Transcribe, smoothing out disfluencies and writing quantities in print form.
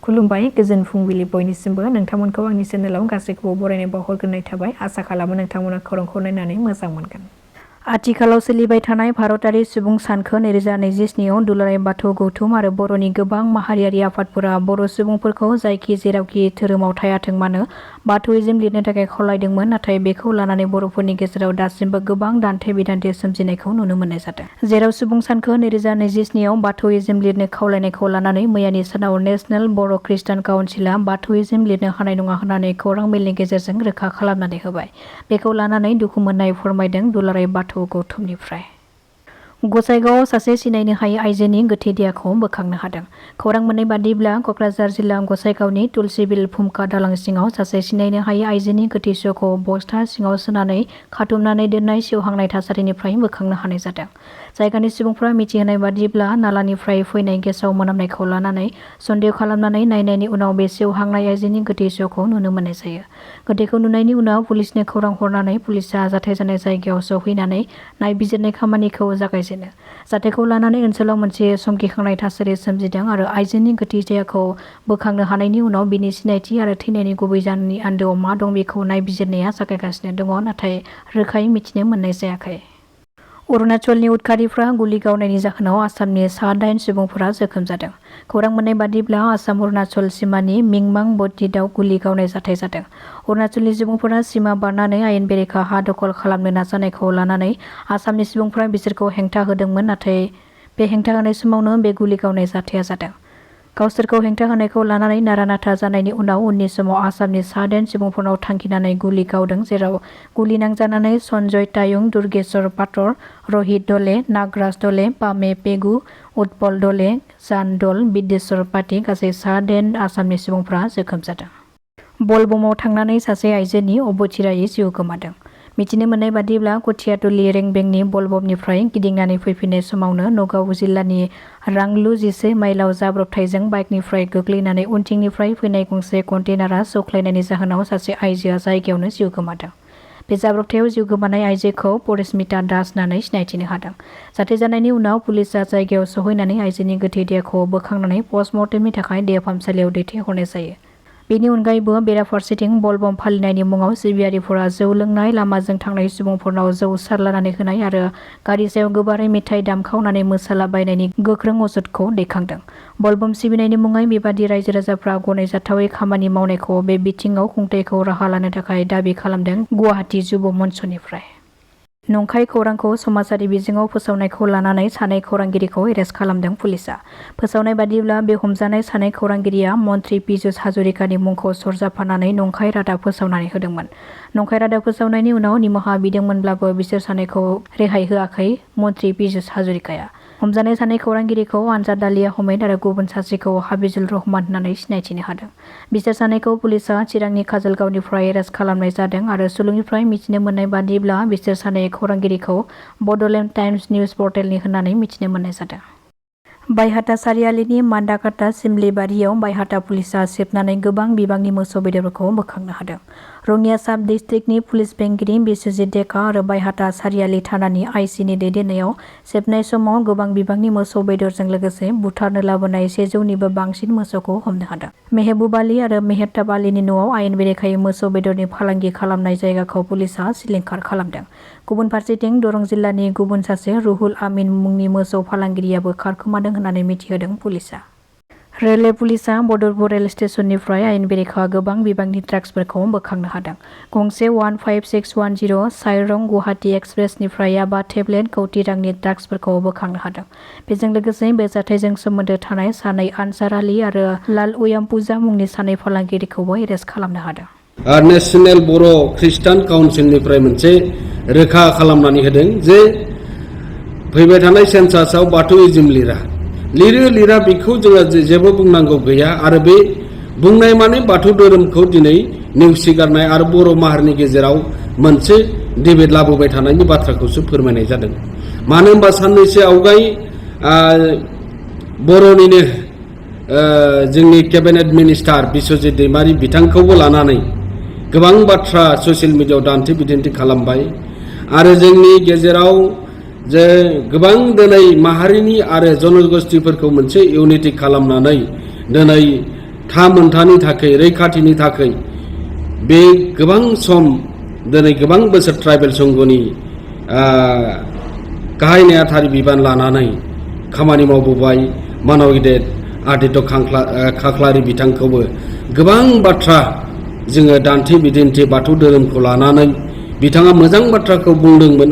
खुलुमबाय गोजोन फुंबिलि बयनिसिमबो नोंथांमोनखौ आंनि चेनेलाव गासैखौबो बरायनाय बावहरग्रोनाय थाबाय आसा खालामो नोंथांमोना खौरांखौ नायनानै मोजां मोनगोन। आथिखालाव सोलिबाय थानाय भारतारि सुबुं सानखो 2027 आव दुलाराय बाथौ गौथुम आरो बर'नि गोबां माहारियारि आफादफोरा बर' सुबुंफोरखौ जायखि जेरावखि धोरोमाव थायाथों मानो बाथौइज्म लिरनो थाखाय खावलायदोंमोन, नाथाय बेखौ लानानै बर'फोरनि गेजेराव दासिमबो गोबां दान्थे बिदान्थे सोमजिनायखौ नुनो मोननाय जादों। जेराव सुबुं सानखो 2027 आव बाथौइज्म लिरनो खावलायनायखौ लानानै मैयानि सानाव नेशनेल बर' खृष्टान काउन्सिलआ बाथौइज्म लिरनो हानाय नङा होननानै खौरां मेलनि गेजेरजों रोखा खालामनानै होबाय। बेखौ लानानै दुखु मोननाय फोरमायदों दुलाराय बाथौ गौथुमनिफ्राय। गसाइगावआव सासे सिनायनो हायै आइजोनि गोथै देहाखौ बोखांनो हादों। खौरां मोननाय बादिब्ला कक्राझार जिल्ला गसाइगावनि तुलसीबिल फुमखा दालां सिङाव सासे सिनायनो हायै आइजोनि गोथै सह'खौ बस्था सिङाव सोनानै खाथुमनानै दोननाय सेवहांनाय थासारिनिफ्राय बोखांनो हानाय जादों। जायगानि सुबुंफ्रा मिथिहोनाय बादिब्ला नालानिफ्राय फैनाय गेसाव मोनामनायखौ लानानै सन्देह खालामनानै नायनायनि उनाव बे सेवहांनाय आइजोनि गोथै सह'खौ नुनो मोननाय जायो। गोथैखौ नुनायनि उनाव पुलिसनो खौरां हरनानै पुलिसआ जाथाय जानाय जायगायाव सौहैनानै नायबिजिरनाय खामानिखौ जागायजेनो। जाथायखौ लानानै ओनसोलाव मोनसे समखिखांनाय थासारि सोमजिदों आरो आइजोनि गोथै देहाखौ बोखांनो हानायनि उनाव बिनि सिनायथि आरो थैनायनि गुबै जाहोननि आन्दोआव मा दं बेखौ नायबिजिरनाया जागायगासिनो दङ, नाथाय रोखायै मिथिनो मोननाय जायाखै। अरुणाचलनि उदखारिफ्रा गुलि गावनायनि जाहोनाव आसामनि सा 8 सुबुंफोरा जोखोम जादों। खौरां मोननाय बादिब्ला आसाम अरुणाचल सिमानि मिंमां बटदिदाव गुलि गावनाय जाथाय जादों। अरुणाचलनि सुबुंफोरा सिमा बारनानै आयेन बेरेखा हा दखल खालामनो नाजानायखौ लानानै आसामनि सुबुंफोरा बिसोरखौ हेंथा होदोंमोन, नाथाय बे हेंथा होनाय समावनो बे गुलि गावनाय जाथाया जादों। गावसोरखौ हेंथा होनायखौ लानानै नारा-नाथा जानायनि उनाव उननि समाव आसामनि सा 8 सुबुंफोरनाव थांखिनानै गुलि गावदों, जेराव गुलि नांजानानै सन्जय तायुं, दुर्गेश्वर पाटर, रहित दले, नागराज दले, पामे पेगु, उत्पल दले, जान दल, बिदेश्वर पाति गासै सा 8 आसामनि सुबुंफोरा जोखोम जादों। बलबमाव थांनानै सासे आइजोनि अबथिरायै जिउ गोमादों। मिथिनो मोननाय बादिब्ला कथियातुली रेंबेंनि बलबमनिफ्राय गिदिंनानै फैफिननाय समावनो नगाव जिल्लानि रांलु 11 माइलाव जाब्रबथायजों बाइकनिफ्राय गोग्लैनानै उनथिंनिफ्राय फैनाय गंसे कन्टेनारआ सौख्लायनायनि जाहोनाव सासे आइजोआ जायगायावनो जिउ गोमादों। बे जाब्रबथायाव जिउ गोमानाय आइजोखौ परिस्मिता दास होननानै सिनायथिनो हादों। जाथाय जानायनि उनाव पुलिसआ जायगायाव सौहैनानै आइजोनि गोथै देहाखौ बोखांनानै पस्टमर्टेमनि थाखाय देहा फाहामसालियाव दैथायहरनाय जायो। बेनि अनगायैबो बेराफारसेथिं बलबम फालिनायनि मुङाव सिबियारिफोरा जौ लोंनाय, लामाजों थांनाय सुबुंफोरनाव जौ सारलानानै होनाय आरो गारि सायाव गोबारै मेथाइ दामखावनानै मोसालाबायनायनि गोख्रों अजदखौ दैखांदों। बलबम सिबिनायनि मुङै बेबादि रायजो राजाफ्रा गनायजाथावै खामानि मावनायखौ बे बिथिङाव खुंथायखौ राहा लानो थाखाय दाबि खालामदों गुवाहाटि जुब मन्चनिफ्राय। नंखाय खौरांखौ समाजारि बिजोङाव फोसावनायखौ लानानै सानै खौरांगिरिखौ एरेस्ट खालामदों पुलिसआ। फोसावनाय बादिब्ला बे हमजानाय सानै खौरांगिरिया मन्त्रि पीयूष हाजरिकानि मुंखौ सरजाबफानानै नंखाय रादाब फोसावनानै होदोंमोन। नंखाय रादाब फोसावनायनि उनाव निमाहा बिदोंमोनब्लाबो बिसोर सानैखौ रेहाय होआखै मन्त्रि पीयूष हाजरिकाया। हमजानाय सानै खौरांगिरिखौ आनजाद आली आहमेद आरो गुबुन सासेखौ हाबिजुल रहमान होननानै सिनायथिनो हादों। बिसोर सानैखौ पुलिसआ चिरांनि काजलगावनिफ्राय एरेस्ट खालामनाय जादों आरो सुलुंनिफ्राय मिथिनो मोननाय बादिब्ला बिसोर सानै खौरांगिरिखौ बड'लेण्ड टाइम्स निउज पर्टेलनि होननानै मिथिनो मोननाय जादों। बायहाटा सारियालिनि मान्दाकाटा सिमलिबारियाव बायहाटा पुलिसआ सेबनानै गोबां बिबांनि मोसौ बेदरफोरखौ बोखांनो हादों। रङिया साब डिस्ट्रिक्टनि पुलिस बेंगिरि बिस्वजित डेका आरो बायहाटा सारियालि थानानि आइसिनि दैदेननायाव सेबनाय समाव गोबां बिबांनि मोसौ बेदरजों लोगोसे बुथारनो लाबोनाय 100निबो बांसिन मोसौखौ हमनो हादों। मेहबुब आली आरो मेहताब आलीनि न'आव आयेन बेरेखायै मोसौ बेदरनि फालांगि खालामनाय जायगाखौ पुलिसआ सिलिंखार खालामदों। गुबुन फारसेथिं दरं जिल्लानि गुबुन सासे रुहुल आमिन मुंनि मोसौ फालांगिरियाबो खारखोमादों होननानै मिथिहोदों पुलिसआ। रेलवे पुलिसआ बदरपुर रेल स्टेशननिफ्राय आयेन बेरेखा गोबां बिबांनि ड्राग्सफोरखौ बोखांनो हादों। गंसे 15610 साइरं गुवाहाटी एक्सप्रेसनिफ्राय 5 टेब्लेट कौटि रांनि ड्राग्सफोरखौ बोखांनो हादों। बेजों लोगोसे बे जाथायजों सोमोन्दो थानाय सानै आनसार आली आरो लाल उयामपुजा मुंनि सानै फालांगिरिखौबो एरेस्ट खालामनो हादों। नेशनेल बर' खृष्टान काउन्सिलनिफ्राय मोनसे रोखा खालामनानै होदों जे फैबाय थानाय सेन्सासआव बाथौइज्म लिरा बेखौ जोङो जेबो बुंनांगौ गैया आरो बे बुंनाय माने बाथौ धोरोमखौ दिनै नेवसिगारनाय आरो बर' माहारिनि गेजेराव मोनसे डिबेट लाबोबाय थानायनि बाथ्राखौसो फोरमायनाय जादों। मानो होनबा साननैसो आवगाय बर'निनो जोंनि केबिनेट मिनिस्टार बिस्वजित दैमारि बिथांखौबो लानानै गोबां बाथ्रा ससियेल मिडियायाव दान्थे बिदान्थे खालामबाय आरो जोंनि गेजेराव जे गोबां दिनै माहारिनि आरो जनगोष्ठीफोरखौ मोनसे इउनिटि खालामनानै दिनै थामोनथानि थाखाय रैखाथिनि थाखाय बे गोबां सम दिनै गोबां बोसोर ट्राइबेल संघनि गाहाय नेहाथारि बिबान लानानै खामानि मावबोबाय मानव गेदेर आदित्य खाख्लारि बिथांखौबो गोबां बाथ्रा जोङो दान्थे बिदिन्थि बाथौ धोरोमखौ लानानै बिथाङा मोजां बाथ्राखौ बुंदोंमोन।